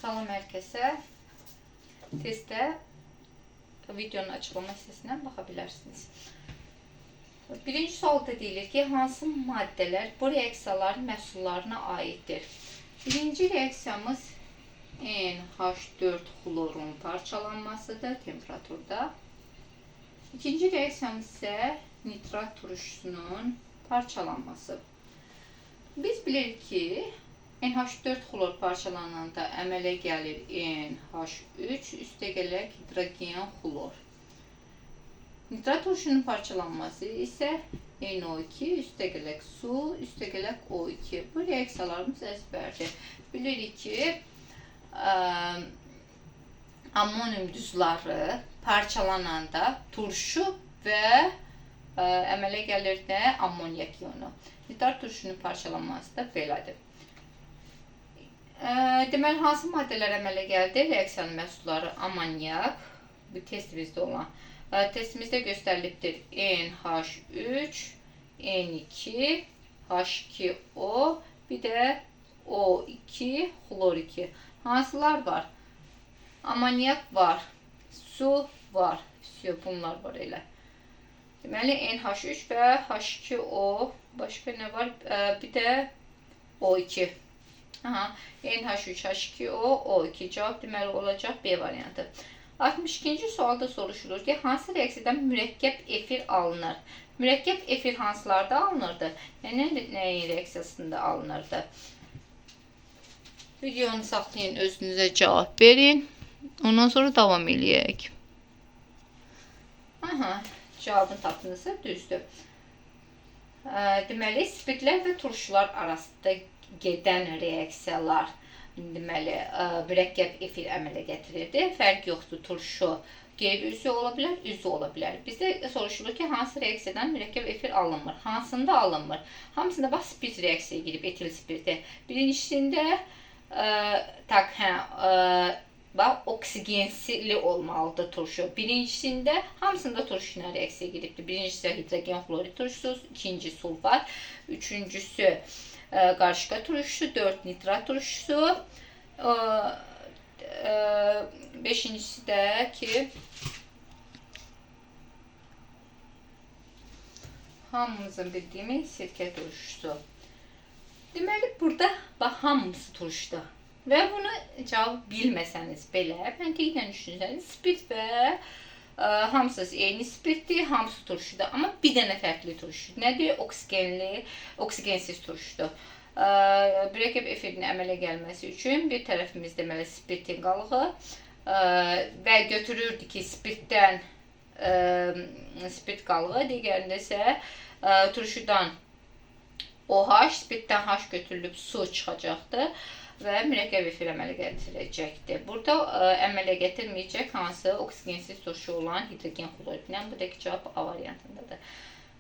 Salam hər kəsə. Testdə videonun açıqlama hissəsindən baxa bilərsiniz. Birinci sualda deyilir ki, hansı maddələr bu reaksiyaların məhsullarına aiddir? Birinci reaksiyamız NH4 xlorun parçalanmasıdır temperaturda. İkinci reaksiyamız isə nitrat turşusunun parçalanması. Biz bilirik ki, NH4 xlor parçalananda əmələ gəlir NH3 üstəgələk hidrogen xlor. Nitrat turşunun parçalanması isə NO2 üstəgələk su üstəgələk O2. Bu reaksiyalarımız əzbərdir. Bilirik ki, ammonium duzları parçalananda turşu və əmələ gəlir də ammonyak ionu. Nitrat turşunun parçalanması da belədir. Deməli, hansı maddələr əmələ gəldi? Reaksiyanın məhsulları amonyak, bu testimizdə olan. Testimizdə göstərilibdir NH3, N2, H2O, bir də O2, xlor 2. Hansılar var? Amonyak var, su var. Bunlar var elə. Deməli, NH3 və H2O, başqa nə var? Bir də O2. Aha, NH3, H2O, O2. Cavab deməli olacaq B variantı. 62-ci sualda soruşulur ki, hansı reaksiyadan mürəkkəb efir alınır? Mürəkkəb efir hansılarda alınırdı? Yəni, nəyin reaksiyasında alınırdı? Videonu saxlayın, özünüzə cavab verin. Ondan sonra davam eləyək. Aha, cavabını tapdınızsa düzdür. Deməli, spirtlər və turşular arasında gedən reaksiyalar deməli, mürəkkəb efir əmələ gətirirdi. Fərq yoxdur, turşu qeyri-üzvü ola bilər, üzvü ola bilər. Bizdə soruşulur ki, hansı reaksiyadan mürəkkəb efir alınmır? Hansında alınmır? Hamısında bax, spirt reaksiyaya girib, etil spirti. Birincisində bax, oksigenli olmalıdır turşu. Birincisində hamısında turşu ilə reaksiyaya giribdir. Birincisi hidrogen xlorid turşusu, ikinci sulfat, üçüncüsü qarışqa turşusu, 4 nitrat turşusu, beşincisi də ki, hamımızın bildiyimiz sirkə turşusu. Deməli, burada bax, hamısı turşudur. Və bunu cavab bilməsəniz belə, məntiqlə düşünsəniz, spirt və hamısı eyni spirtdir, hamısı turşudur. Amma bir dənə fərqli turşudur. Nədir? Oksigenli, oksigensiz turşudur. Mürəkkəb efirin əmələ gəlməsi üçün bir tərəfimiz deməli spirtin qalığı və götürürdü ki, spirtdən spirt qalığı, digərində isə turşudan OH, spirtdən H götürülüb su çıxacaqdır və mürəkkəb efir əmələ gətirəcəkdir. Burada əmələ gətirməyəcək hansı oksigensiz turşu olan hidrogen xloridlə. Buradakı cavab A variantındadır.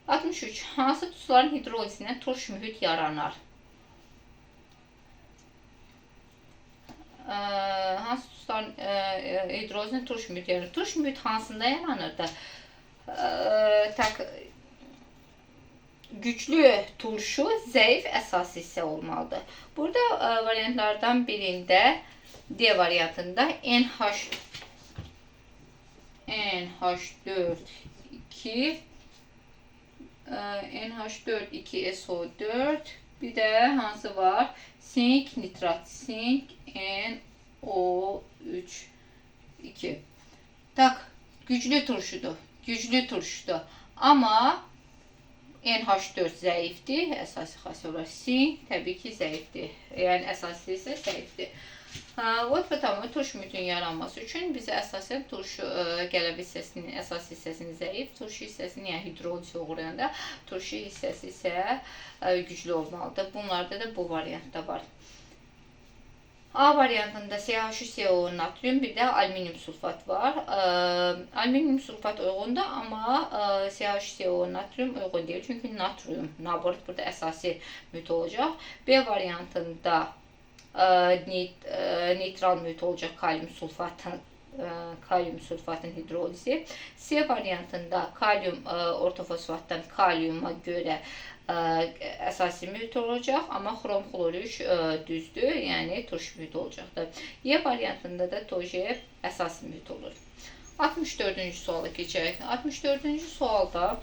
63. Hansı duzların hidrolizindən turş mühit yaranar? Hansı duzların hidrolizindən turş mühit yaranır? Turş mühit hansında yaranırdı? Güclü turşu, zəif əsas hissə olmalıdır. Burada variantlardan birində, D variantında NH4 2 NH4 2 SO4, bir də hansı var? Sink nitrat, sink NO3 2. Tak, güclü turşudur. Güclü turşudur. Amma NH4 zəifdir, əsasi xassəsi olaraq sink təbii ki zəifdir. Yəni əsasi isə zəifdir. Vot turş mühitin yaranması üçün bizə əsasən turşu qələvi hissəsinin əsas hissəsinin zəif, turşu hissəsinin, yəni hidrolizə uğrayanda turşu hissəsi isə güclü olmalıdır. Bunlarda da bu variantda var. A variantında CH3CO natrium, bir də alüminium sulfat var. Alüminium sulfat uyğundur, amma CH3CO natrium uyğun deyil. Çünki natrium, naborot burada əsasi mühit olacaq. B variantında neytral mühit olacaq kalium sulfatın Kalium sulfatın hidrolizi. C variantında kalium ortofosfatdan kaliuma görə əsasi mühit olacaq, amma xrom xlor 3 düzdür, yəni turş mühit olacaqdır. Y variantında da toje əsasi mühit olur. 64-cü suala keçək. 64-cü sualda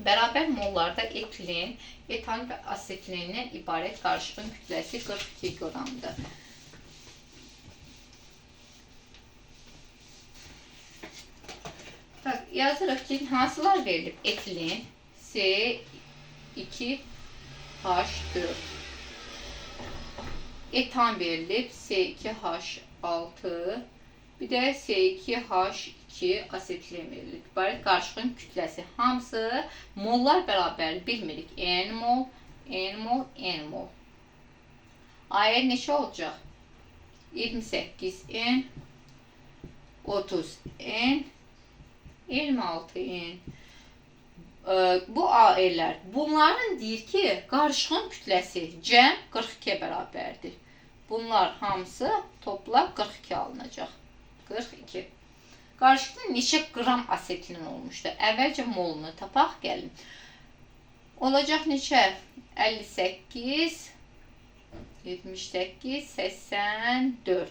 bərabər mollarda etilen, etan və asetilenden ibarət qarışığın kütləsi 42 qramdır. Tak, yazırıq ki, hansılar verilib? Etilen, C2H4. Etan verilib, C2H6. Bir də C2H2 asetilen verilib. İbarət qarışığın kütləsi. Hamısı mollar bərabər bilmirik. N mol, N mol, N mol. AR neçə olacaq? 28 N, 30 N, 26 N. Bu AR-lər. Bunların deyir ki, qarışığın kütləsi cəm 42-yə bərabərdir. Bunlar hamısı topla 42 alınacaq. 42. Qarışıqda neçə qram asetilen olmuşdu? Əvvəlcə molunu tapaq, gəlin. Olacaq neçə? 58, 78, 84.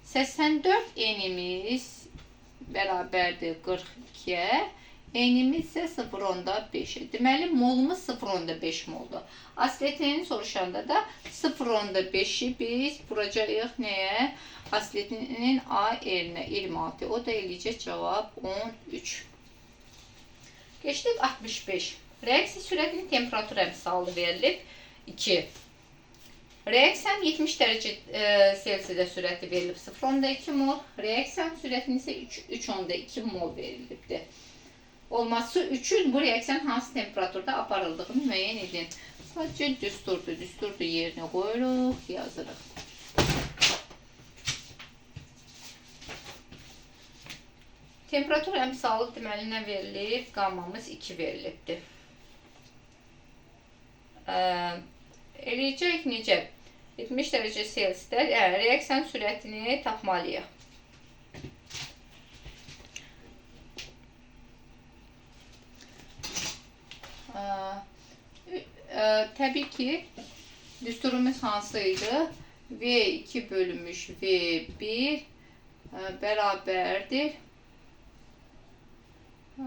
84 N-imiz bərabərdir 42-yə. N-imiz isə 0,5-ə. Deməli, molumuz 0,5 moldur. Asetileni soruşanda da 0,5-i biz vuracağıq nəyə? Asetilinin A yerinə 26. O da eləyəcək cavab 13. Keçdik 65. Reaksiya sürətinin temperatur əmsalı verilib 2. Reaksiyanın 70 dərəcə Selsidə sürəti verilib 0,2 mol. Reaksiyanın sürətinin isə 3,2 mol verilibdir. Olması üçün bu reaksiyanın hansı temperaturda aparıldığını müəyyən edin. Sadəcə düsturdur. Düsturdur yerinə qoyuruq, yazırıq. Temperatur əmsalı deməli nə verilib? Qammamız 2 verilibdir. Eləyəcək necə? 70 dərəcə Selsidə reaksiyanın sürətini tapmalıyıq. Təbii ki, düsturumuz hansı idi? V2 bölünmüş V1 bərabərdir. 10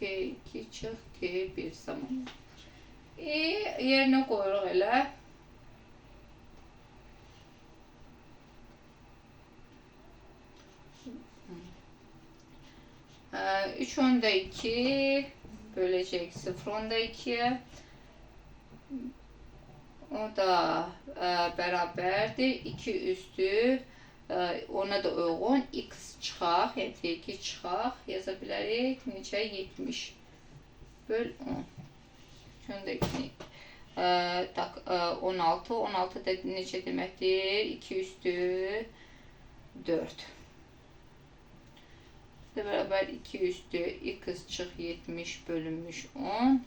T2 çıx T1 zaman. Yerinə qoyuruq elə. 3,2 böləcək 0,2-yə. O da bərabərdir. 2 üstü ona da uyğun x çıxaq, yəni T2 çıxaq yaza bilərik. Neçə? 70 böl 10. 3,2 16. 16 da neçə deməkdir? 2 üstü 4. Beraber 2 üstü x çıx 70 bölünmüş 10.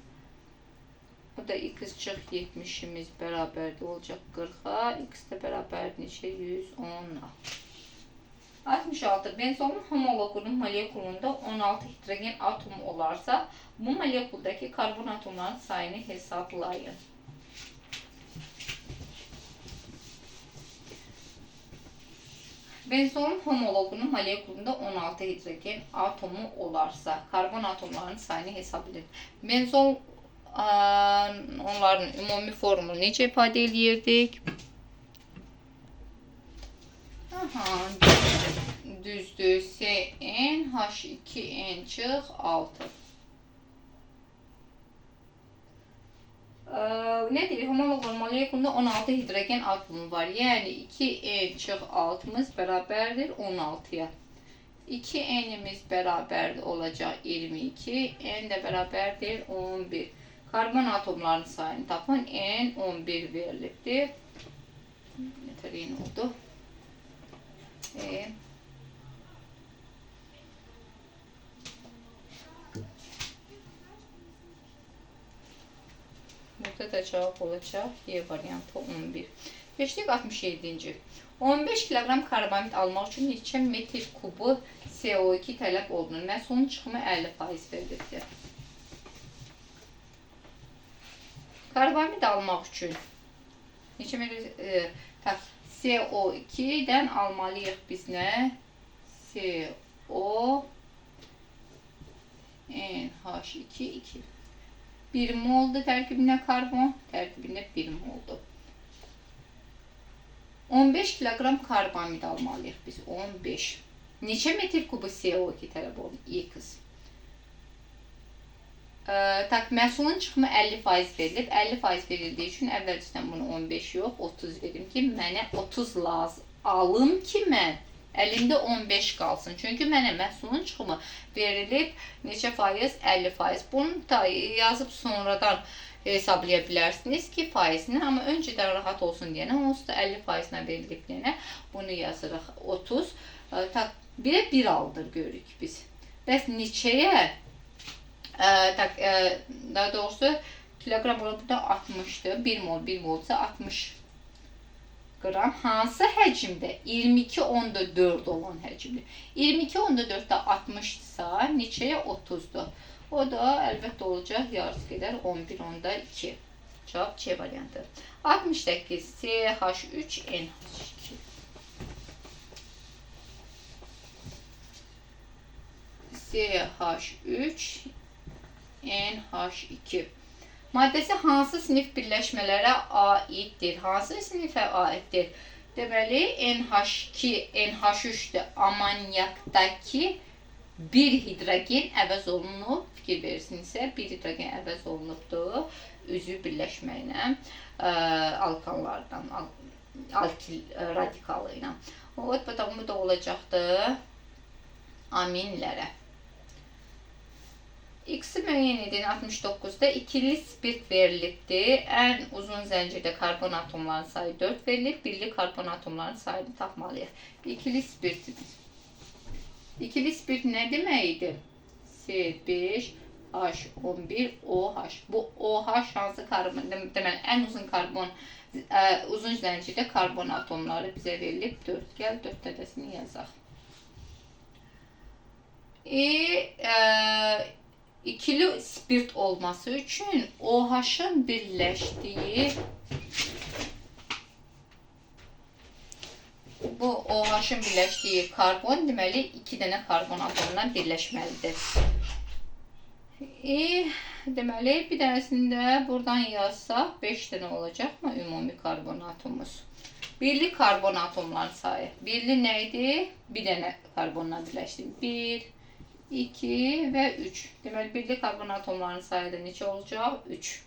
O da x çıx 70'imiz bərabərdir olacaq 40-a. X də bərabər neçə? 110-a. 66. Benzolun homoloqunun molekulunda 16 hidrogen atomu olarsa, bu molekuldakı karbon atomlarının sayını hesablayın. Benzolun homoloqunun molekulunda 16 hidrogen atomu olarsa, karbon atomlarının sayını hesab edin. Benzol onların ümumi formunu necə ifadə eləyirdik? Aha, düzdür. CN H2N çıx 6. Nə deyir? Homoloqun molekulunda 16 hidrogen atomu var. Yəni 2N çıx 6-mız bərabərdir 16-ya. 2N'imiz bərabərdir olacaq 22. N də bərabərdir 11. Karbon atomlarının sayını tapın. N 11 verilibdir. Nətər N oldu? Burada da cavab olacaq Y variantı 11. Keçdik 67-ci. 15 kiloqram karbamid almaq üçün neçə metr kubu CO2 tələb olunur? Məhsulun çıxımı 50% verilibdir. Karbamid almaq üçün neçə metr CO2-dən almalıyıq biz nə? CO NH2 2. 1 moldur tərkibində karbon, tərkibində 1 moldur. 15 kiloqram karbamid almalıyıq biz. 15. Neçə metr kubu CO2 tələb olunur? X. Tak, məhsulun çıxımı 50% verilib. 50% verildiyi üçün əvvəlcədən bunu 15 yox, 30 verim ki, mənə 30 lazım alım ki, mən əlimdə 15 qalsın. Çünki mənə məhsulun çıxımı verilib neçə faiz? 50%. Bunu da yazıb sonradan hesablaya bilərsiniz ki, faizini, amma öncədən rahat olsun deyənə, onsuz da 50%-nə verilib deyənə bunu yazırıq 30. Tak, 1-ə 1 aldır görürük biz. Bəs neçəyə? Daha doğrusu kiloqram burada 60-dır. 1 mol, 1 molsa 60 qram. Hansı həcmdə? 22,4 olan həcmdə. 22,4-də 60-dırsa, neçəyə 30-dur? O da əlbəttə olacaq yarısı qədər 11,2. Cavab C variantı. 68 CH3 NH2. CH3 NH2 maddəsi hansı sinif birləşmələrə aiddir? Hansı sinifə aiddir? Deməli, NH2, NH3-dür. Amonyakdakı bir hidrogen əvəz olunub. Fikir verirsinizsə, bir hidrogen əvəz olunubdur üzü birləşməklə alkanlardan, alkil radikalı ilə. O, bu da olacaqdır aminlərə. X-i müəyyən edin 69-da ikili spirt verilibdir. Ən uzun zəncirdə karbon atomlarının sayı 4 verilib. Birli karbon atomlarının sayını tapmalıyıq. İkili spirtimiz. İkili spirt nə deməkdir? C5, H11, OH. Bu OH hansı karbon? Deməli, ən uzun karbon, uzun zəncirdə karbon atomları bizə verilib 4. Gəl 4 dədəsini yazaq. İkili spirt olması üçün OH-ın birləşdiyi bu OH-ın birləşdiyi karbon deməli 2 dənə karbon atomundan birləşməlidir. Deməli bir dənəsini də buradan yazsaq 5 dənə olacaqmı ümumi karbon atomumuz? Birli karbon atomların sayı. Birli nə idi? Bir dənə karbonla birləşdi. 1, 2 və 3. Deməli, birli karbon atomlarının sayı da neçə olacaq? 3.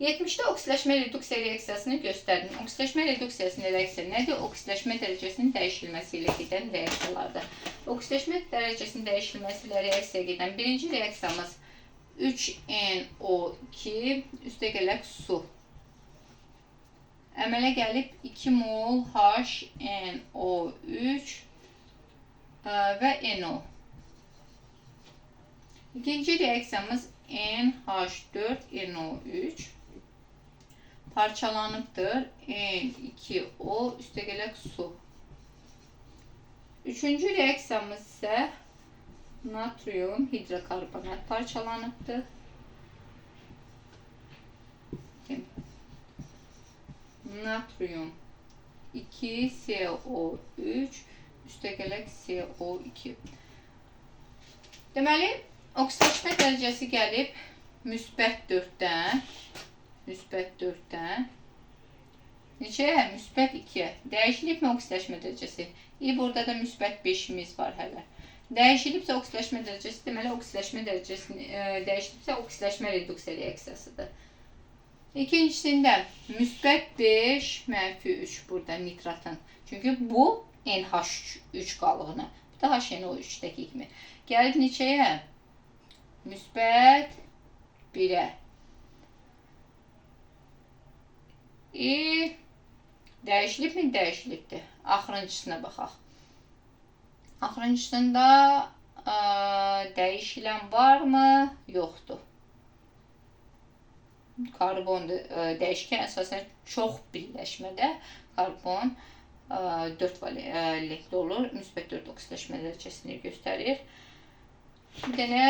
70-də oksiləşmə reduksiya reaksiyasını göstərin. Oksiləşmə reduksiyasının reaksiya nədir? Oksiləşmə dərəcəsinin dəyişilməsi ilə gedən reaksiyalardır. Oksiləşmə dərəcəsinin dəyişilməsi ilə reaksiya gedən birinci reaksiyamız 3NO2 üstə gələk su. Əmələ gəlib 2 mol HNO3 və NO. İkinci reaksiyamız NH4NO3 parçalanıbdır. N2O üstə gələk su. Üçüncü reaksiyamız isə natrium hidrokarbonat parçalanıbdır. Natrium 2CO3 üstə gələk CO2. Deməli, oksidaşma dərəcəsi gəlib müsbət 4-dən, müsbət 4-dən neçəyə? Müsbət 2-yə. Dəyişilibmi oksidaşma dərəcəsi? Burada da müsbət 5-imiz var hələ. Dəyişilibsə oksidaşma dərəcəsi, deməli oksidaşma dərəcəsi dəyişilibsə oksidaşma reduksiya reaksiyasıdır. İkincisində müsbət 5, mənfi 3 burada nitratın. Çünki bu NH3 qalığını. Bu da HNO3-dəki kimi. Gəlib neçəyə? Müsbət 1-ə. Dəyişilibmi? Dəyişilibdir. Axırıncısına baxaq. Axırıncısında dəyişilən varmı? Yoxdur. Karbon dəyişkən əsasən çox birləşmədə karbon 4 valentli olur. Müsbət 4 oksidaşma dərəcəsini göstərir. Bir dənə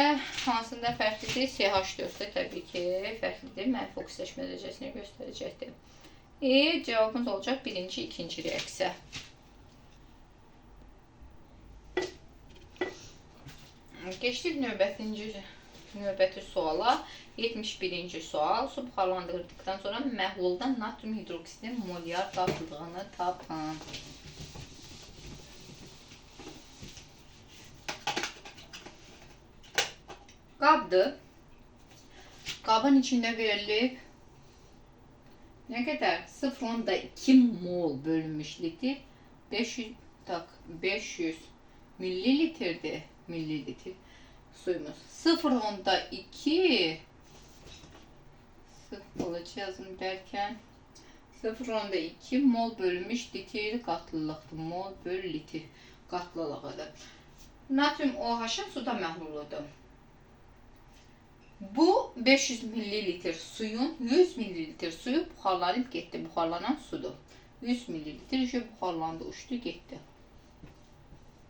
hansında fərqlidir? CH4-də təbii ki, fərqlidir. Mənfi oksidaşma dərəcəsini göstərəcəkdir. Cavabımız olacaq birinci, ikinci reaksiya. Keçdik növbəti suala. 71-ci sual. Su buxarlandırıldıqdan sonra məhlulda natrium hidroksidinin molyar qatlılığını tapın. Qabdır. Qabın içində verilib nə qədər? 0,2 mol bölünmüş litr 500 millilitrdir. Millilitr suyumuz. 0,2 balaca yazım dərkən 0,2 mol bölünmüş litr qatlılıqdır. Mol böl litr qatlılığıdır. Natrium OH-ın suda məhluludur. Bu 500 millilitr suyun 100 millilitr suyu buxarlanıb getdi. Buxarlanan sudur. 100 millilitr buxarlandı, uçdu, getdi.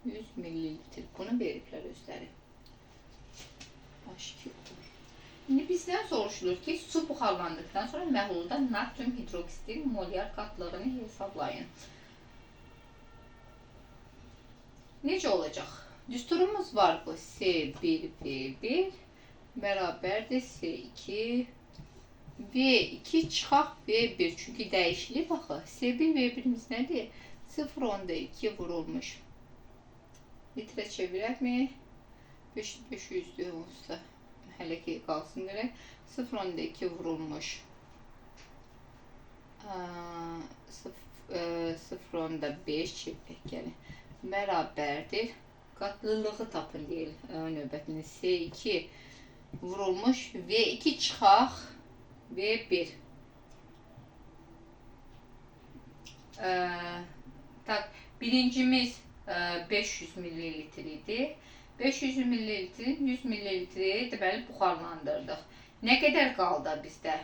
100 millilitr. Bunu veriblər özləri. H2O. İndi bizdən soruşulur ki, su buxarlandıqdan sonra məhlulda natrium hidroksidin molyar qatlılığını hesablayın. Necə olacaq? Düsturumuz var bu. S1V1 bərabərdir S2 V2 çıxaq V1. Çünki dəyişilir baxı. S1 V1-imiz nədir? 0,2 vurulmuş. Litrə çevirəkmi? 500-dür olsa hələ ki qalsın görək. 0,2 vurulmuş. 0,5 çevirək yəni. Bərabərdir. Qatlılığı tapın deyil növbətini. S2 vurulmuş. V2 çıxaq. V1. Birincimiz 500 millilitr idi. 500 millilitrin 100 millilitri deməli buxarlandırdıq. Nə qədər qaldı bizdə?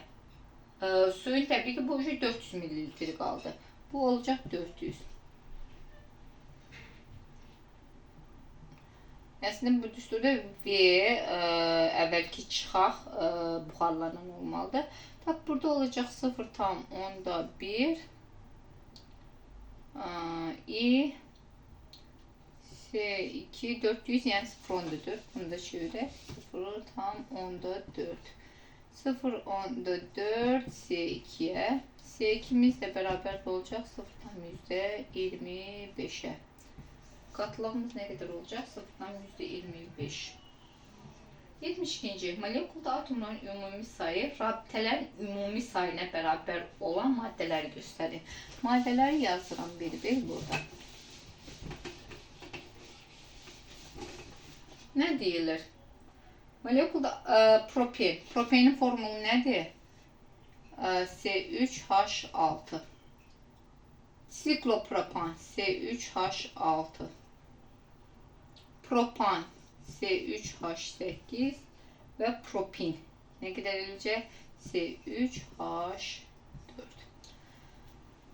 Suyun təbii ki, bu 400 millilitr qaldı. Bu olacaq 400. Əslində bu düsturda V əvvəlki çıxaq buxarlanan olmalıdır. Tak, burada olacaq 0,1 I S2 400 yəni 0,4. Bunu da çevirək. 0,4. 0,4 S2'ye. S2'miz də bərabər olacaq 0,25'e. Qatlığımız nə qədər olacaq? 0,25. 72-ci. Molekulda atomların ümumi sayı rabitələrin ümumi sayına bərabər olan maddələri göstərir. Maddələri yazıram bir-bir burada. Nə deyilir? Molekulda propen. Propenin formulu nədir? C3H6. Siklopropan C3H6. Propan C3H8 və propin. Nə qədər eləyəcək? C3H4.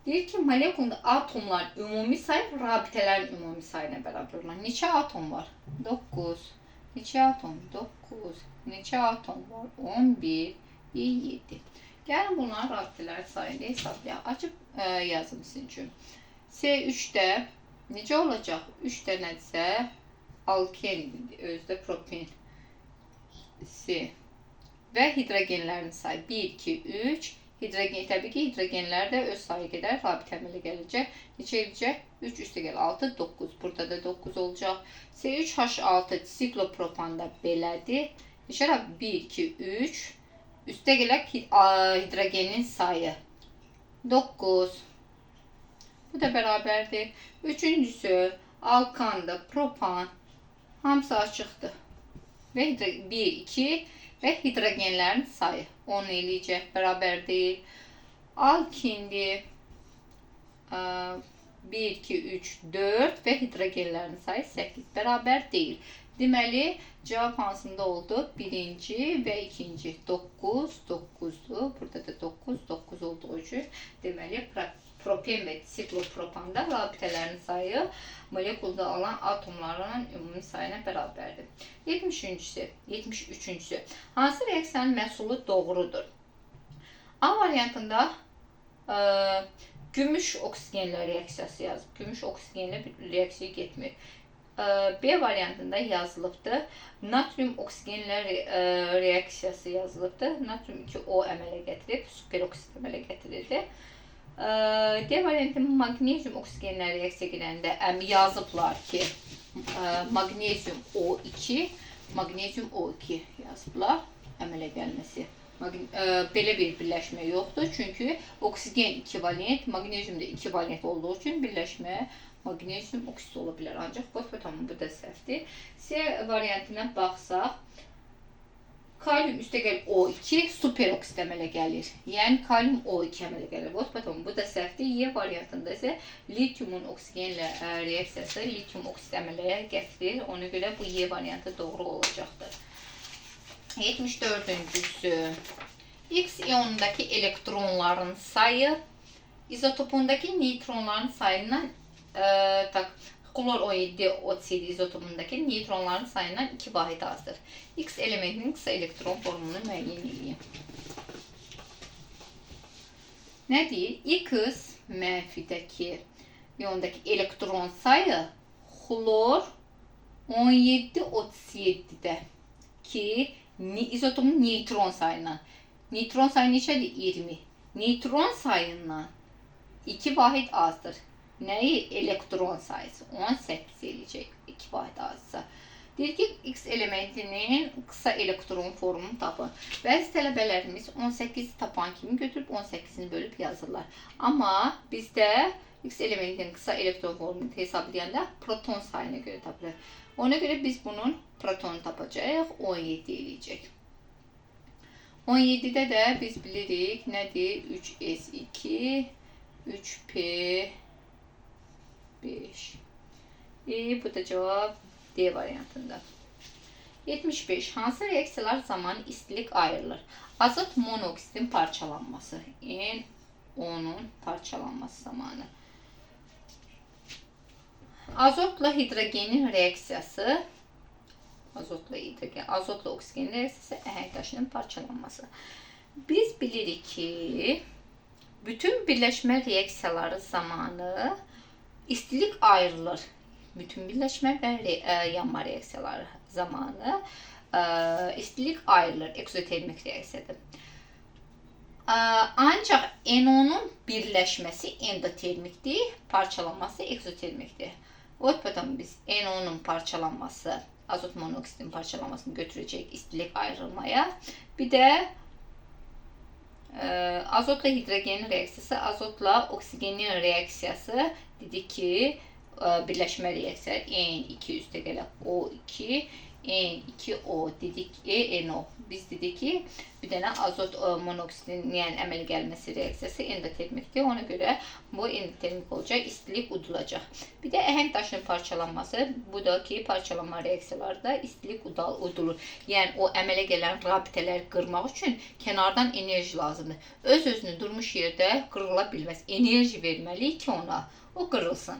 Deyir ki, molekulda atomların ümumi sayı rabitələrin ümumi sayına bərabər olan. Neçə atom var? 9. Neçə atom? 9. Neçə atom var? 11. 7. Gəlin bunların rabitələrin sayını hesablayaq. Açıb yazım sizin üçün. C3-də necə olacaq? 3 dənədirsə alken, özdə propin. C və hidrogenlərin sayı 1, 2, 3. Hidrogen, təbii ki, hidrogenlər də öz sayı qədər rabitə əmələ gələcək. Neçə edəcək? 3 üstə gəl 6, 9. Burada da 9 olacaq. C3H6 siklopropanda belədir. Neçə rabitə? 1, 2, 3. Üstə gələk hidrogenin sayı 9. Bu da bərabərdir. Üçüncüsü alkandır, propan. Hamısı açıqdır. Və 1, 2 və hidrogenlərin sayı 10 eləyəcək, bərabər deyil. Alkindir. 1, 2, 3, 4 və hidrogenlərin sayı 8 bərabər deyil. Deməli, cavab hansında oldu? Birinci və ikinci. 9, 9-dur. Burada da 9, 9 olduğu üçün deməli, propen və siklopropanda rabitələrin sayı molekulda olan atomların ümumi sayına bərabərdir. 73-cüsü. 73-cüsü. Hansı reaksiyanın məhsulu doğrudur? A variantında gümüş oksigenlə reaksiyası yazıb. Gümüş oksigenlə bir reaksiya getmir. B variantında yazılıbdır. Natrium oksigenlə reaksiyası yazılıbdır. Natrium 2O əmələ gətirib, superoksid əmələ gətirirdi. D variantı maqnezium oksigenlə reaksiya gedəndə yazıblar ki, maqnezium O2, maqnezium O2 yazıblar əmələ gəlməsi. Belə bir birləşmə yoxdur. Çünki oksigen 2 valent, maqnezium da 2 valent olduğu üçün birləşmə maqnezium oksid ola bilər. Ancaq bu da səhvdir. C variantına baxsaq, kalium üstəgəl O2 superoksid əmələ gəlir. Yəni kalium O2 əmələ gəlir. Bu da səhvdir. Y variantında isə litiumun oksigenlə reaksiyası litium oksid əmələ gətirir. Ona görə bu Y variantı doğru olacaqdır. 74-cüsü. X ionundakı elektronların sayı izotopundakı neytronların sayından klor 17 37 izotopundakı neytronların sayından 2 vahid azdır. X elementinin qısa elektron formunu müəyyən edin. Nə deyir? X mənfidəki iondakı elektron sayı xlor 17 37-də ki izotopun neytron sayından. Neytron sayı neçədir? 20. Neytron sayından 2 vahid azdır. Nəyi? Elektron sayısı. 18 eləyəcək. 2 vahid azsa. Deyir ki, X elementinin qısa elektron formunu tapın. Bəzi tələbələrimiz 18 tapan kimi götürüb 18-ini bölüb yazırlar. Amma bizdə X elementinin qısa elektron formunu hesablayanda proton sayına görə tapılır. Ona görə biz bunun protonu tapacağıq, 17 eləyəcək. 17-də də biz bilirik nədir? 3s2, 3p5. Bu da cavab D variantında. 75. Hansı reaksiyalar zamanı istilik ayrılır? Azot monoksidin parçalanması. NO-nun parçalanması zamanı. Azotla hidrogenin reaksiyası. Azotla hidrogen, azotla oksigenin reaksiyası, əhəng daşının parçalanması. Biz bilirik ki, bütün birləşmə reaksiyaları zamanı istilik ayrılır. Bütün birləşmə və yanma reaksiyaları zamanı istilik ayrılır. Ekzotermik reaksiyadır. Ancaq NO-nun birləşməsi endotermikdir, parçalanması ekzotermikdir. Potom biz NO-nun parçalanması, azot monoksidin parçalanmasını götürəcək istilik ayrılmaya. Bir də azotla hidrogenin reaksiyası, azotla oksigenin reaksiyası dedik ki, birləşmə reaksiya N2 üstəgələ O2, N2O dedik ki, NO. Biz dedik ki, bir dənə azot monoksidin yəni əmələ gəlməsi reaksiyası endotermikdir. Ona görə bu endotermik olacaq, istilik udulacaq. Bir də əhəng daşının parçalanması, bu da ki, parçalanma reaksiyalarda istilik udulur. Yəni o əmələ gələn rabitələri qırmaq üçün kənardan enerji lazımdır. Öz-özünü durmuş yerdə qırıla bilməz. Enerji verməliyik ki ona, o qırılsın.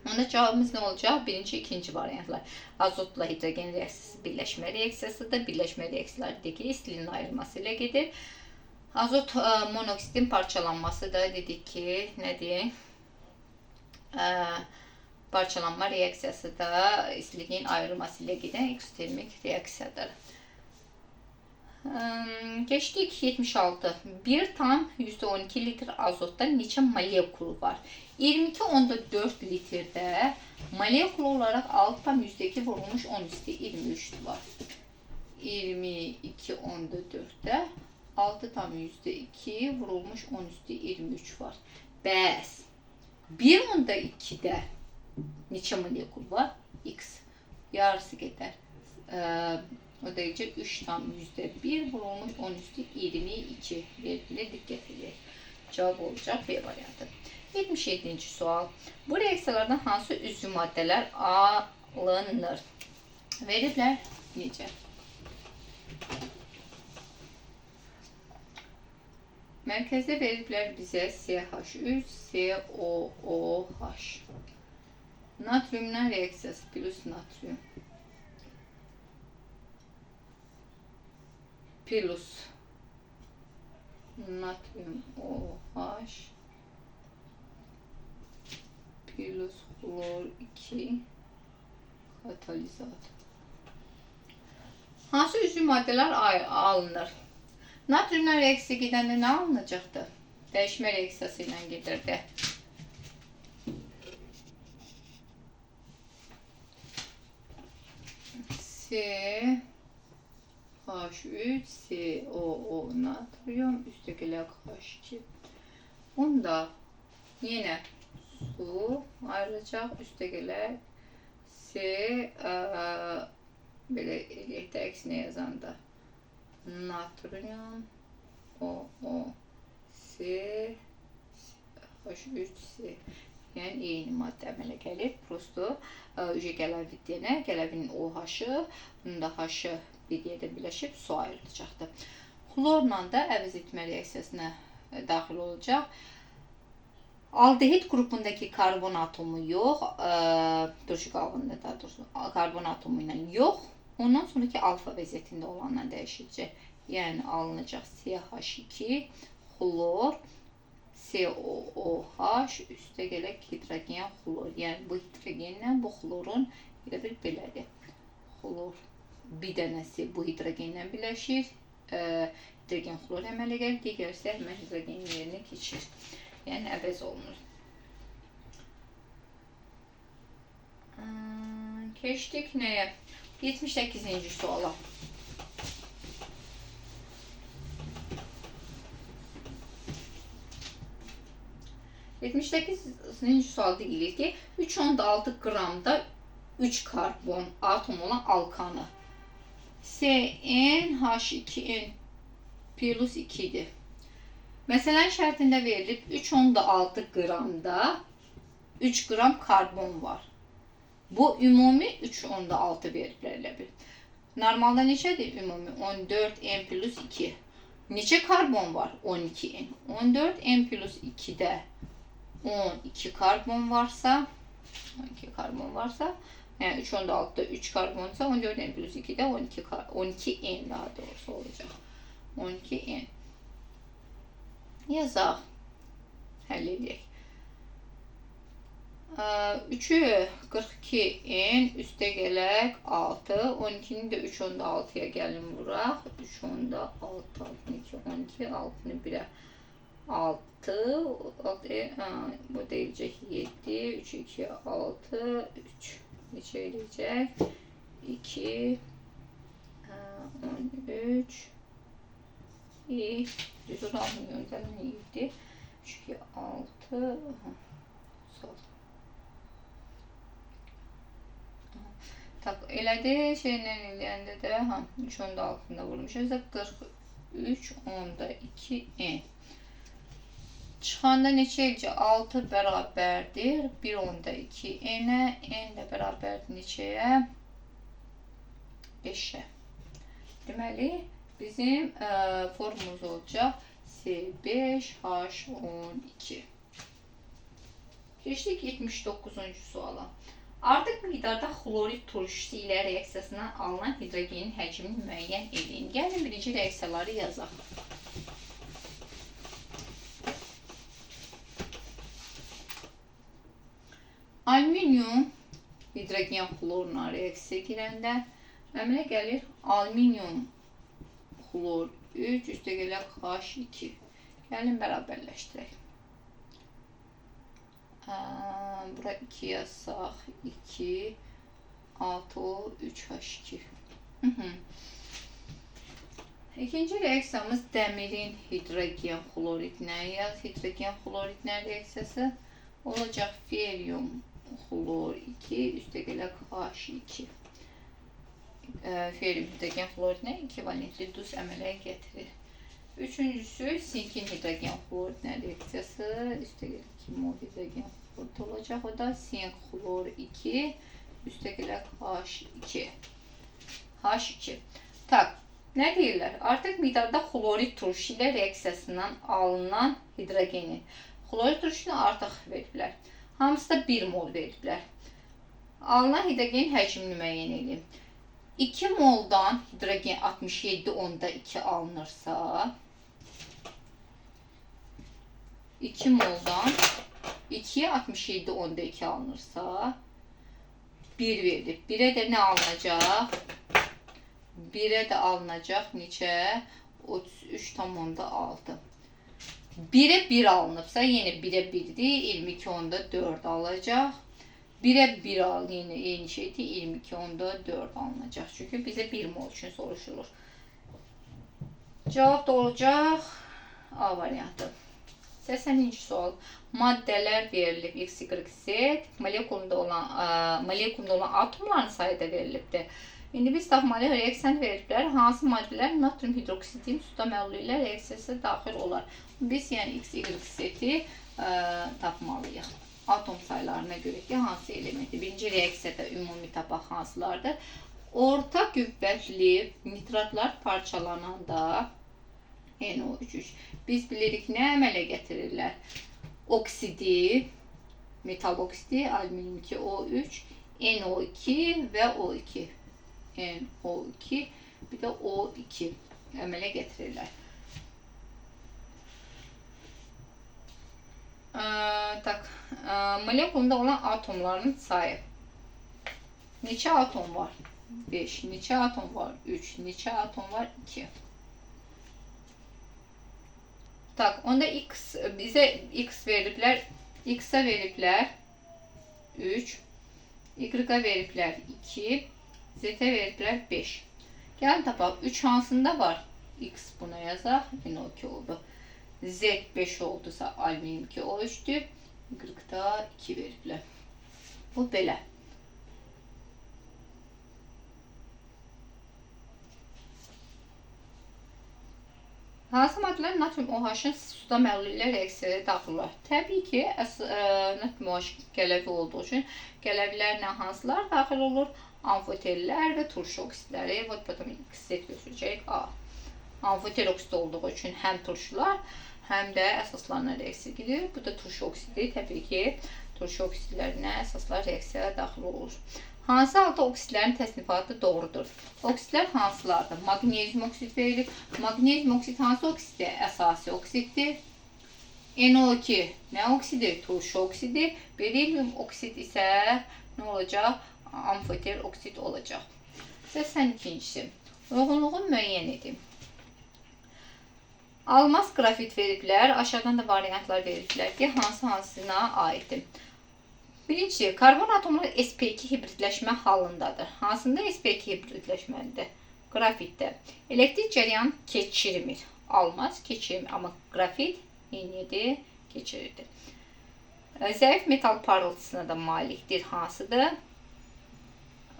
Onda cavabımız nə olacaq? Birinci, ikinci variantlar. Azotla hidrogen reaksiyası birləşmə reaksiyasıdır. Birləşmə reaksiyaları dedik ki, istiliyin ayrılması ilə gedir. Azot monoksidin parçalanması da dedik ki, nədir? Parçalanma reaksiyası da istiliyin ayrılması ilə gedən eksotermik reaksiyadır. Keçdik 76. 1,12 litr azotda neçə molekul var? 22,4 litrdə molekul olaraq 6,2 vurulmuş 10 üstü 23 var. 22,4-də 6,2 vurulmuş 10 üstü 23 var. Bəs 1,2-də neçə molekul var? X. Yarısı qədər. O da 3,1 vurulmuş 10 üstü 22 vergilə diqqət edək. Cavab olacaq B variantı. 77-ci sual. Bu reaksiyalardan hansı üzvü maddələr alınır? Veriblər necə? Mərkəzdə veriblər bizə CH3, COOH. Natriumla reaksiyası plus natrium. Plus natrium OH plus xlor 2 katalizator. Hansı üzvü maddələr alınır? Natriumla reaksiya gedəndə nə alınacaqdı? Dəyişmə reaksiyası ilə gedirdi. C H3 COO natrium üstəgələk H2. Onda yenə su ayrılacaq, üstəgələk C belə eləyək də əksinə yazanda natrium O O C H3 C. Yəni eyni maddə əmələ gəlir. Prosto gələn deyənə, gələvinin OH-ı, bunun da H-ı bir yerdə birləşib su ayrılacaqdır. Xlorla da əvəz etmə reaksiyasına daxil olacaq. Aldehid qrupundakı karbon atomu yox, turşu qalğında daha doğrusu karbon atomu ilə yox, ondan sonraki alfa vəziyyətində olanla dəyişəcək. Yəni alınacaq CH2 xlor COOH üstə gələk hidrogen xlor. Yəni bu hidrogenlə bu xlorun elə bir belədir. Xlor bir dənəsi bu hidrogenlə birləşir. Hidrogen xlor əmələ gəlir. Digər isə həmən hidrogenin yerinə keçir. Yəni əvəz olunur. Keçdik nəyə? 78-ci suala. 78-ci sual deyilir ki, 3,6 qramda 3 karbon atomu olan alkanı CnH2n plus 2 idi. Məsələn, şərtində verilib 3,6 qramda 3 qram karbon var. Bu ümumi 3,6 veriblər elə bil. Normalda neçədir ümumi? 14n plus 2. Neçə karbon var? 12n. 14n plus 2-də 12 karbon varsa, 12 karbon varsa, yəni 3,6-da 3 karbonsa, 14n plus 2-də 12n daha doğrusu olacaq. 12n. Yazaq. Həll edək. 3-ü 42n üstə gələk 6. 12-ni də 3,6-ya gəlin vuraq. 3,6, 6, 2, 12, 6-nı 1-ə 6, 6, bu deyiləcək 7, 3, 2, 6, 3. Neçə eləyəcək? 2, 13, düz 16 göndərin 7, 3, 2, 6, sol. Tak, elədi, şeylə eləyəndə də, 3,6-da vurmuşuz da 43,2 n. Çıxanda neçə eləyəcək? 6 bərabərdir 1,2 n-ə, n də bərabərdir neçəyə? 5-ə. Deməli, bizim formumuz olacaq C5H12. Keçdik 79-cu suala. Artıq miqdarda xlorid turşusu ilə reaksiyasından alınan hidrogenin həcmini müəyyən edin. Gəlin, birinci reaksiyaları yazaq. Alüminium hidrogen xlorla reaksiya girəndə əmələ gəlir alüminium xlor 3 üstə gələk H2. Gəlin, bərabərləşdirək. Bura 2 yazsaq, 2, 6, 3, H2. İkinci reaksiyamız dəmirin hidrogen xloridlə yaz. Hidrogen xloridlə reaksiyası olacaq ferium xlor 2, üstə gələk H2. Ferium hidrogen xloridlə 2 valentli duz əmələ gətirir. Üçüncüsü sinkin hidrogen xloridlə reaksiyası, üstə gələk 2 mol hidrogen xlorid olacaq. O da sink xlor 2, üstə gələk H2. H2. Tak, nə deyirlər? Artıq miqdarda xlorid turşu ilə reaksiyasından alınan hidrogeni. Xlorid turşunu artıq veriblər. Hamısı da 1 mol veriblər. Alınan hidrogenin həcmini müəyyən edeyim. 2 moldan hidrogen 67,2 alınırsa, 2 moldan 2'ye 67,2 alınırsa 1 verilib. 1'e də nə alınacaq? 1'e də alınacaq neçə? 33,6. 1'e 1 alınıbsa, yenə 1'e 1-dir. 22,4 alacaq. 1'e 1 al, yenə eyni şeydir. 22,4 alınacaq. Çünki bizə 1 mol üçün soruşulur. Cavab da olacaq A variantı. 80-ci sual. Maddələr verilib X, Y, Z. Molekulunda olan atomların sayı da verilibdir. İndi biz tapmalıyıq reaksiyanı veriblər. Hansı maddələr natrium hidroksidin suda məhlulu ilə reaksiyasına daxil olar? Biz yəni X, Y, Z-i tapmalıyıq. Atom saylarına görə ki, hansı elementi? Birinci reaksiyada ümumi tapaq hansılardır? Orta qüvvətli nitratlar parçalananda NO3. Biz bilirik nə əmələ gətirirlər? Oksidi, metal oksidi, alüminium 2 O3, NO2 və O2. NO2, bir də O2 əmələ gətirirlər. Molekulunda olan atomların sayı. Neçə atom var? 5. Neçə atom var? 3. Neçə atom var? 2. Tak, onda X, bizə X veriblər. X-a veriblər 3. Y-a veriblər 2. Z-ə veriblər 5. Gəlin tapaq. 3 hansında var? X buna yazaq. NO2 oldu. Z 5 oldusa alüminium 2 O3'dür. Y-da 2 veriblər. Bu belə. Hansı maddələr natrium OH-ın suda məhlulu ilə reaksiyaya daxil olar? Təbii ki, natrium OH qələvi olduğu üçün qələvilərlə hansılar daxil olur? Amfoterlər və turşu oksidləri. Və potom X, Z götürəcək A. Amfoter oksidi olduğu üçün həm turşular, həm də əsaslarına reaksiya gedir. Bu da turşu oksidi. Təbii ki, turşu oksidlərinə əsaslar reaksiyaya daxil olur. Hansı halda oksidlərin təsnifatı doğrudur? Oksidlər hansılardır? Maqnezium oksid verilir. Maqnezium oksid hansı oksiddir? Əsasi oksiddir. NO2 nə oksidi? Turşu oksidi. Berilium oksid isə nə olacaq? Amfoter oksid olacaq. 82-cisi. Uyğunluğu müəyyən edin. Almaz qrafit veriblər. Aşağıdan da variantlar veriblər ki, hansı hansına aiddir. Birincisi, karbon atomları sp2 hibridləşmə halındadır. Hansında sp2 hibridləşməlidir? Qrafitdə. Elektrik cəryan keçirmir. Almaz keçirmir, amma qrafit yenidir, keçirirdir. Zəif metal parıltısına da malikdir. Hansıdır?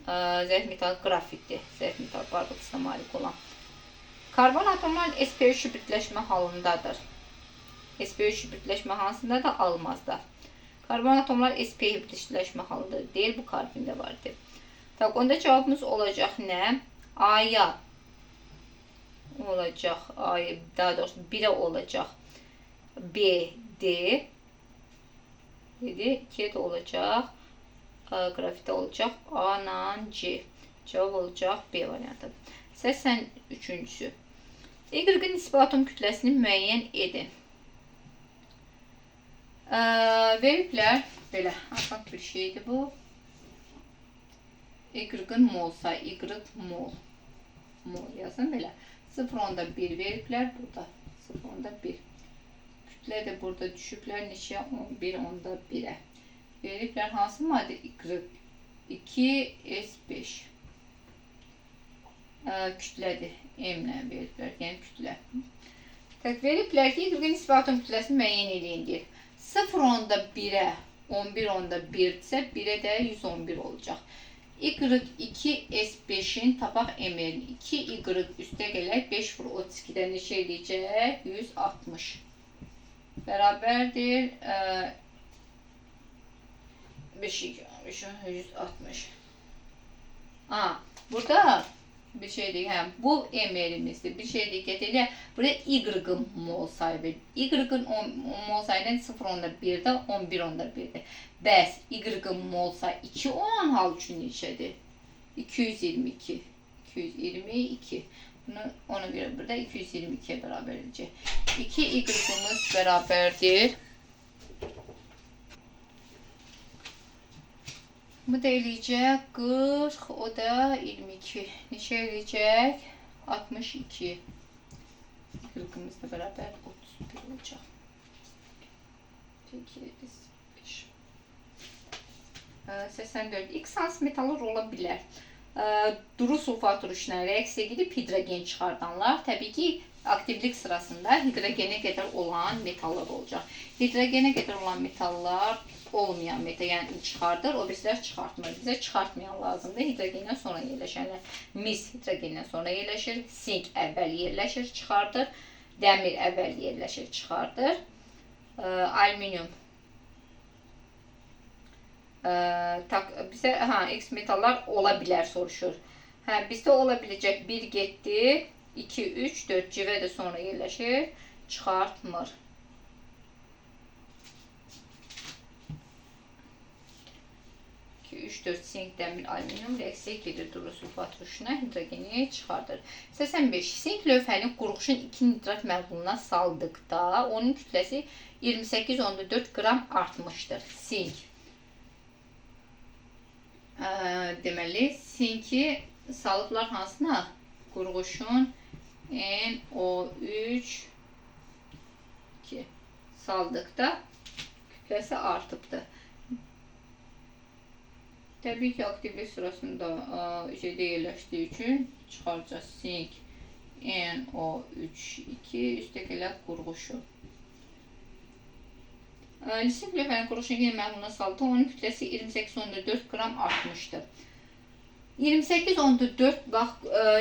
Zəif metal qrafitdir. Zəif metal parıltısına malik olan. Karbon atomları sp3 hibridləşmə halındadır. sp3 hibridləşmə hansındadır? Almazda. Karbon atomlar sp hibridləşmə halında deyil, bu karbində vardır. Tak, onda cavabımız olacaq nə? A-ya olacaq, A, daha doğrusu 1-ə olacaq B, D, 7, 2-yə də olacaq, qrafitdə olacaq A ilə C. Cavab olacaq B variantı. 83-cüsü. Y-ın nisbi atom kütləsini müəyyən edin. Veriblər, belə asan bir şeydir bu. Y-ın mol sayı, Y mol. Mol yazın belə. 0,1 veriblər burada. 0,1. Kütlə də burada düşüblər neçə? 11,1-ə. Veriblər hansı maddə? Y2 S5. Kütlədir. M ilə veriblər, yəni kütlə. Tək veriblər ki, Y-ın nisbi atom kütləsini müəyyən eləyin deyir. 0,1-ə 11,1-dirsə, 1-ə də 111 olacaq. Y2 S5-in tapaq M-ni 2 Y üstə gələk 5 vur 32-dən neçə eləyəcək? 160. Bərabərdir 5 160. Burada Bir şey deyək, hə, bu M-imizdir. Bir şey diqqət edək. Burada Y-ın mol sayı verir. Y-ın mol sayı 0,1-də 11,1-dir. Bəs Y-ın mol sayı 2 olan hal üçün neçədir? 222. 222. Bunu ona görə burada 222-yə bərabər edəcək. 2 Y-ımız bərabərdir. Bu da eləyəcək 40, o da 22. Neçə eləyəcək? 62. 40'ımız da bərabər 31 olacaq. 8, 5. 84. X hansı metallar ola bilər? Duru sulfat turşuna reaksiya gedib hidrogen çıxardanlar. Təbii ki, aktivlik sırasında hidrogenə qədər olan metallar olacaq. Hidrogenə qədər olan metallar olmayan metal, yəni çıxardır, o birisilər çıxartmır. Bizə çıxartmayan lazımdır. Hidrogendən sonra yerləşənlər. Mis hidrogendən sonra yerləşir, sink əvvəl yerləşir, çıxardır, dəmir əvvəl yerləşir, çıxardır, alüminium. Bizə X metallar ola bilər soruşur. Hə, bizdə ola biləcək 1 getdi, 2, 3, 4 civə də sonra yerləşir, çıxartmır. 2, 3, 4 sink, dəmir, alüminium reaksiya gedir duru sulfat turşuna, hidrogeni çıxardır. 85. Sink lövhəni qurğuşun 2 nitrat məhluluna saldıqda onun kütləsi 28,4 qram artmışdır. Sink. Deməli, sinki salıblar hansına? Qurğuşun NO3 2 saldıqda kütləsi artıbdır. Təbii ki, aktivlik sırasında şeydə yerləşdiyi üçün çıxaracağız sink NO3 2 üstəgələ qurğuşu. Sink lövhənin qurğuşun yenə məhluluna saldı. Onun kütləsi 28,4 qram artmışdır. 28,4 bax,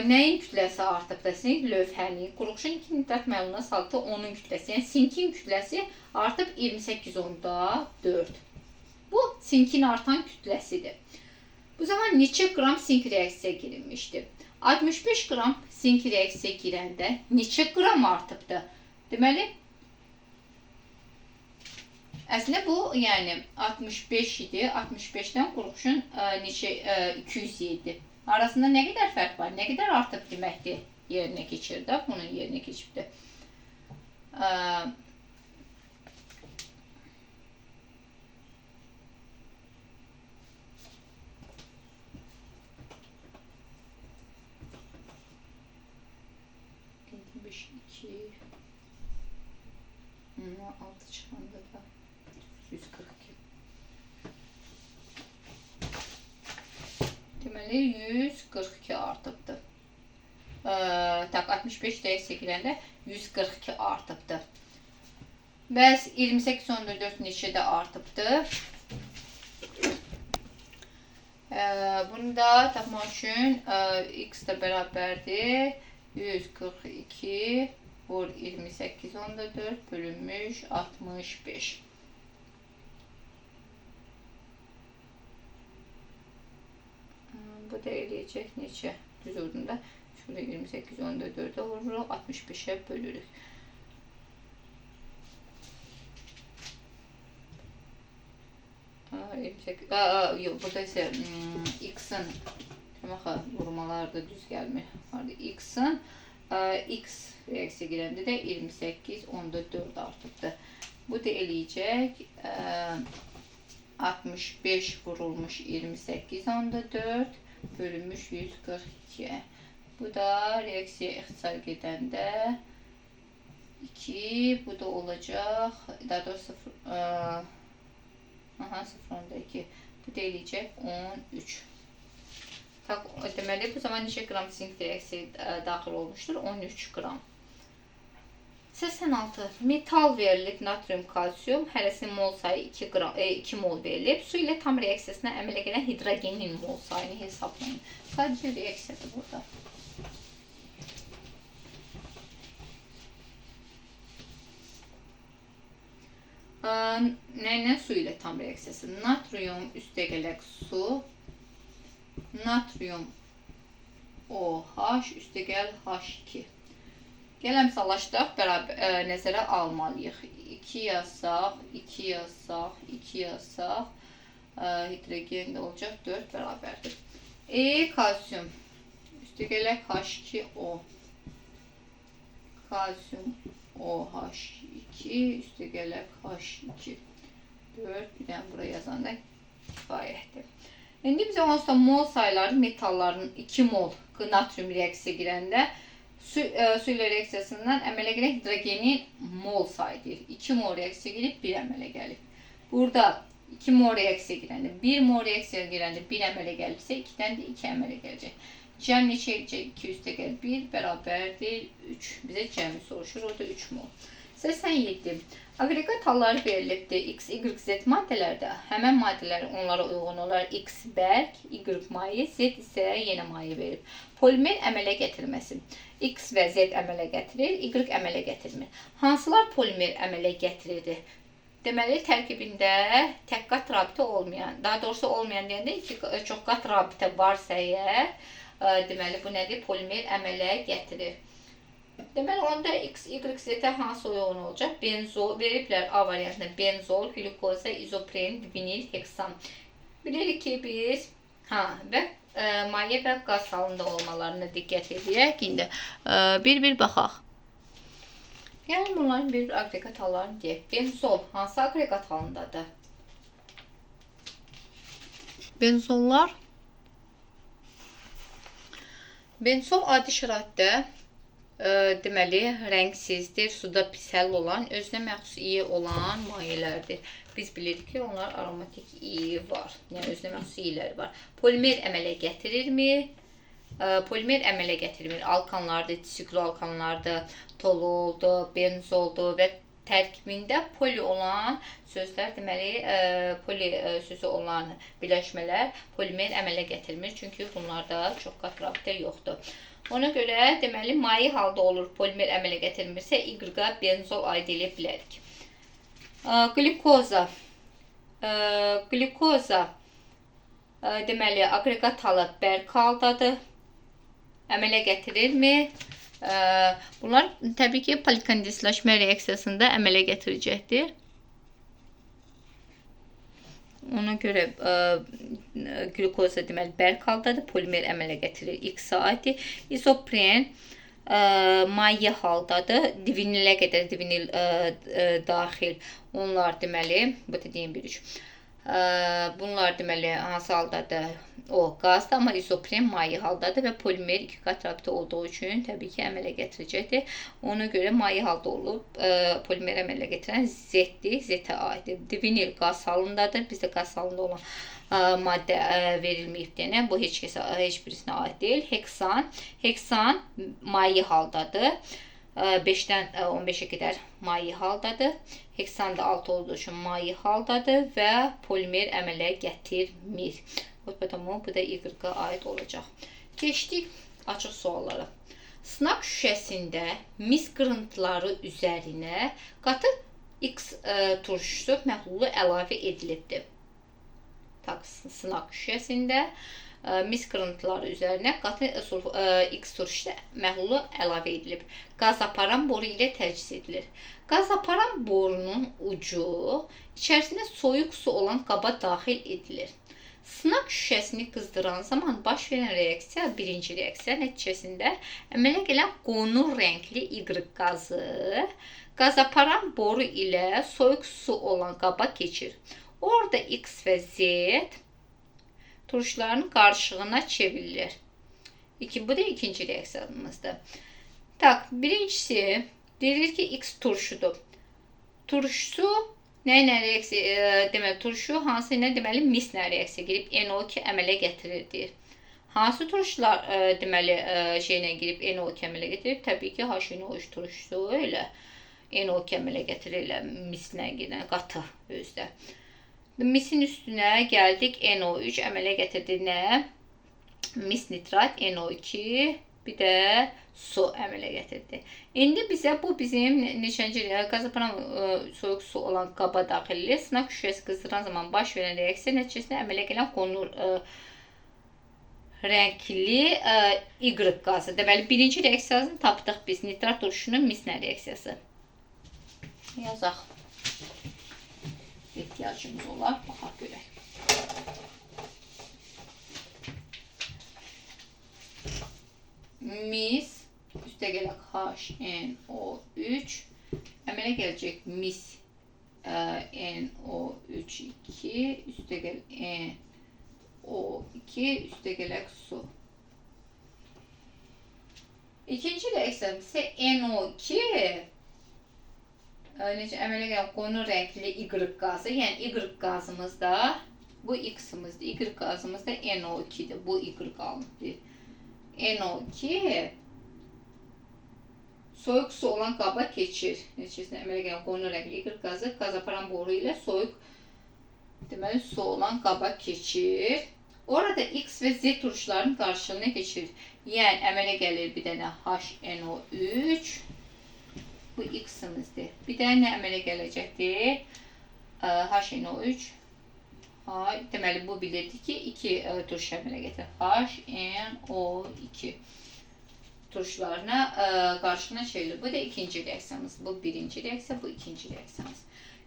nəyin kütləsi artıbdır? Sink lövhəni qurğuşun 2 nitrat məhluluna saldı. Onun kütləsi, yəni sinkin kütləsi artıb 28,4. Bu sinkin artan kütləsidir. Bu zaman neçə qram sink reaksiya girilmişdir? 65 qram sink reaksiya girəndə neçə qram artıbdır? Deməli, əslində bu, yəni 65 idi. 65-dən qurğuşun neçə 207. Arasında nə qədər fərq var? Nə qədər artıb deməkdir? Yerinə keçir də, bunun yerinə keçibdir. 2, 6 çıxanda da 142. Deməli, 142 artıbdır. Tak, 65 reaksiya girəndə 142 artıbdır. Bəs 28,4 neçədə artıbdır? Bunu da tapmaq üçün x də bərabərdir. 142 vur 28,4 bölünmüş 65. Bu da eləyəcək neçə? Düz vurdum da. Şurada 28,4'e vururuq, 65'e bölürük. Yox, burada isə x-in vurmalar da düz gəlmir. X-in x reaksiya girəndə də 28,4 artıbdır. Bu da eləyəcək 65 vurulmuş 28,4 bölünmüş 142. Bu da reaksiya ixtisar gedəndə 2, bu da olacaq, daha doğrusu 0,2. Bu da eləyəcək 13. Deməli, bu zaman neçə qram sink reaksiya daxil olmuşdur? 13 qram. 86. Metal verilib, natrium, kalsium. Hərəsinin mol sayı 2 mol verilib. Su ilə tam reaksiyasına əmələ gələn hidrogenin mol sayını hesablayın. Sadəcə reaksiyadır burada. Nə ilə? Su ilə tam reaksiyası. Natrium üstəgələk su. Natrium OH üstəgəl H2. Gələm salaşdaq, bərabər nəzərə almalıyıq. 2 yazsaq, 2 yazsaq, 2 yazsaq, hidrogen də olacaq 4 bərabərdir. Kalsium üstəgələk H2O. Kalsium OH2 üstəgələk H2. 4, bir dənə bura yazanda kifayətdir. İndi bizə onsuz da mol sayları metalların 2 mol natrium reaksiya girəndə su ilə reaksiyasından əmələ gələn hidrogenin mol sayı deyir. 2 mol reaksiya girib 1 əmələ gəlib. Burada 2 mol reaksiya girəndə 1 mol reaksiya girəndə 1 əmələ gəlibsə 2-dən də 2 əmələ gələcək. Cəm neçə edəcək? 2 üstəgəl 1 bərabərdir 3. Bizə cəmi soruşur. Orada 3 mol. 87. Aqreqat halları verilibdir. X, Y, Z maddələrdə həmən maddələr onlara uyğun olaraq X bərk, Y maye, Z isə yenə maye verib. Polimer əmələ gətirməsi. X və Z əmələ gətirir, Y əmələ gətirmir. Hansılar polimer əmələ gətirir? Deməli, tərkibində tək qat rabitə olmayan, daha doğrusu olmayan deyəndə iki çox qat rabitə varsa əgər, deməli, bu nədir? Polimer əmələ gətirir. Deməli, onda X, Y, Z-ə hansı uyğun olacaq? Benzol veriblər A variantında benzol, glükoza, izopren, vinil, heksan. Bilirik ki, biz və maye və qaz halında olmalarına diqqət edək. İndi bir-bir baxaq. Yəni, bunların bir-bir aqreqat hallarını deyək. Benzol hansı aqreqat halındadır? Benzollar. Benzol adi şəraitdə deməli, rəngsizdir, suda pis həll olan, özünə məxsus iyi olan mayelərdir. Biz bilirik ki, onlar aromatik iyi var. Yəni, özünə məxsus iyiləri var. Polimer əmələ gətirirmi? Polimer əmələ gətirmir. Alkanlardır, sikloalkanlardır, tololdur, benzoldur və tərkibində poli olan sözlər, deməli, poli sözü olan birləşmələr polimer əmələ gətirmir. Çünki bunlarda çox qat rabitə yoxdur. Ona görə, deməli, maye halda olur, polimer əmələ gətirmirsə, Y-a benzol aid edə bilərik. Glükoza. Glükoza, deməli, aqreqat halı bərk haldadır. Əmələ gətirirmi? Bunlar təbii ki, polikondenslaşma reaksiyasında əmələ gətirəcəkdir. Ona görə glükoza deməli bərk haldadır, polimer əmələ gətirir. X-a aiddir. İzopren maye haldadır. Divinilə qədər divinil daxil. Onlar deməli, bu dediyim bir üç. Bunlar deməli hansı haldadır? O qazdır, amma izopren maye haldadır və polimer iki qat rabitə olduğu üçün təbii ki, əmələ gətirəcəkdir. Ona görə maye halda olub polimer əmələ gətirən Z-dir, Z-ə aiddir. Divinil qaz halındadır. Bizdə qaz halında olan maddə verilməyib deyənə, bu heç kəsə, heç birisinə aid deyil. Heksan, heksan maye haldadır. 5-dən 15-ə qədər maye haldadır. Heksan da 6 olduğu üçün maye haldadır və polimer əmələ gətirmir. Bu da Y-a aid olacaq. Keçdik açıq suallara. Sınaq şüşəsində mis qırıntıları üzərinə qatı X turşusu məhlulu əlavə edilibdir. Sınaq şüşəsində mis qırıntıları üzərinə qatı X turşusu məhlulu əlavə edilib. Qaz aparan boru ilə təchiz edilir. Qaz aparan borunun ucu içərisində soyuq su olan qaba daxil edilir. Sınaq şüşəsini qızdıran zaman baş verən reaksiya, birinci reaksiya nəticəsində əmələ gələn qonur rəngli Y qazı qaz aparan boru ilə soyuq su olan qaba keçir. Orada X və Z turşuların qarışığına çevrilir. Bu da ikinci reaksiyamızdır. Tak, birincisi deyilir ki, X turşudur. Turşusu nə ilə reaksiya, deməli, turşu hansı ilə, deməli, mislə reaksiya girib NO2 əmələ gətirir deyir. Hansı turşular, deməli, şeylə girib NO2 əmələ gətirir? Təbii ki, HNO3 turşusu ilə NO2 əmələ gətirir, elə mislə gedən qatı özdə. Misin üstünə gəldik, NO3 əmələ gətirdi nə? Mis nitrat, NO2, bir də su əmələ gətirdi. İndi bizə bu bizim neçənci qaz aparan soyuq su olan qaba daxil edilir. Sınaq şüşəsi qızdıran zaman baş verən reaksiya nəticəsində əmələ gələn qonur Rəngli Y qazı. Deməli, birinci reaksiyasını tapdıq biz. Nitrat turşunun mislə reaksiyası. Yazaq. Ehtiyacımız olar. Baxaq görək. Mis üstə gələk HNO3. Əmələ gələcək mis NO3 2 üstə gəl NO2 üstə gələk su. İkinci reaksiyamız isə NO2 necə əmələ gələn qonu rəngli Y qazı, yəni Y qazımızda bu X-imizdir. Y qazımız da NO2-dir. Bu Y alınır. NO2 soyuq su olan qaba keçir. Neticəsində əmələ gələn qonu rəngli Y qazı qazaparan boru ilə soyuq, deməli, su olan qaba keçir. Orada X və Z turşularının qarşılığına keçir. Yəni əmələ gəlir bir dənə HNO3. Bu X-imizdir. Bir dənə nə əmələ gələcəkdir? HNO3. Deməli, bu bilirdi ki, 2 turşu əmələ gətirir. HNO2 turşularına qarşılığına çevrilir. Bu da ikinci reaksiyamız. Bu birinci reaksiya, bu ikinci reaksiyamız.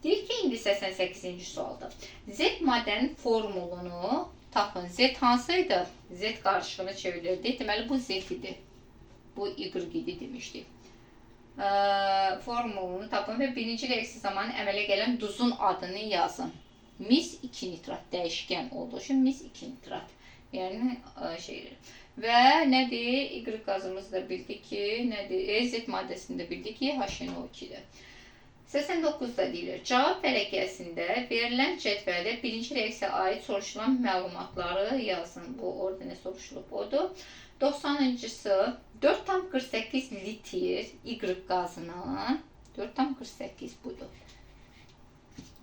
Deyir ki, indi 88-ci sualda. Z maddənin formulunu tapın. Z hansı idi? Z qarşılığına çevrilirdi. Deməli, bu Z idi. Bu Y idi demişdik. Formulunu tapın və birinci reaksiya zamanı əmələ gələn duzun adını yazın. Mis 2 nitrat dəyişkən olduğu üçün mis 2 nitrat. Yəni şeydir. Və nədir? Y qazımızı da bildik ki, nədir? Z maddəsini də bildik ki, HNO2-dir. 89-da deyilir. Cavab vərəqəsində verilən cədvəldə birinci reaksiyaya aid soruşulan məlumatları yazın. Bu orada nə soruşulub odur. 90-cısı 4,48 litr Y qazının 4,48 budur.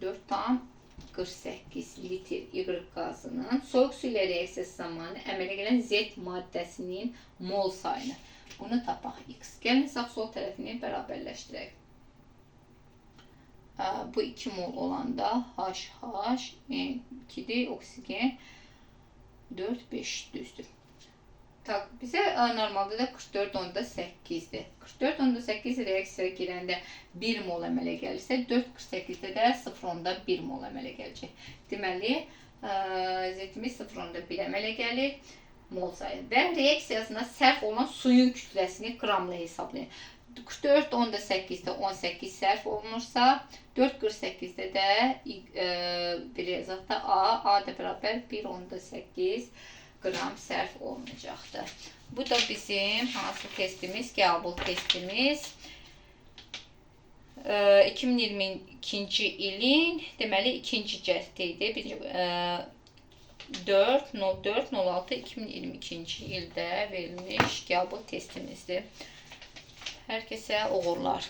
4,48 litr Y qazının soyuq su ilə reaksiyası zamanı əmələ gələn Z maddəsinin mol sayını. Bunu tapaq X. Gəlin sağ sol tərəfini bərabərləşdirək. Bu 2 mol olanda H, H, N2-dir, oksigen 4, 5 düzdür. Bizə normalda da 44,8-dir. 44,8 reaksiyaya girəndə 1 mol əmələ gəlirsə, 4,48-də də 0,1 mol əmələ gələcək. Deməli, Z-imiz 0,1 əmələ gəlir mol sayı. Və reaksiyasına sərf olunan suyun kütləsini qramla hesablayın. 44,8-də 18 sərf olunursa, 4,48-də də belə yazaq da A da bərabər 1,8 qram sərf olunacaqdır. Bu da bizim hansı testimiz? Qəbul testimiz. 2022-ci ilin deməli ikinci cəhdi idi. 4.04.06.2022-ci ildə verilmiş qəbul testimizdir. Hər kəsə uğurlar.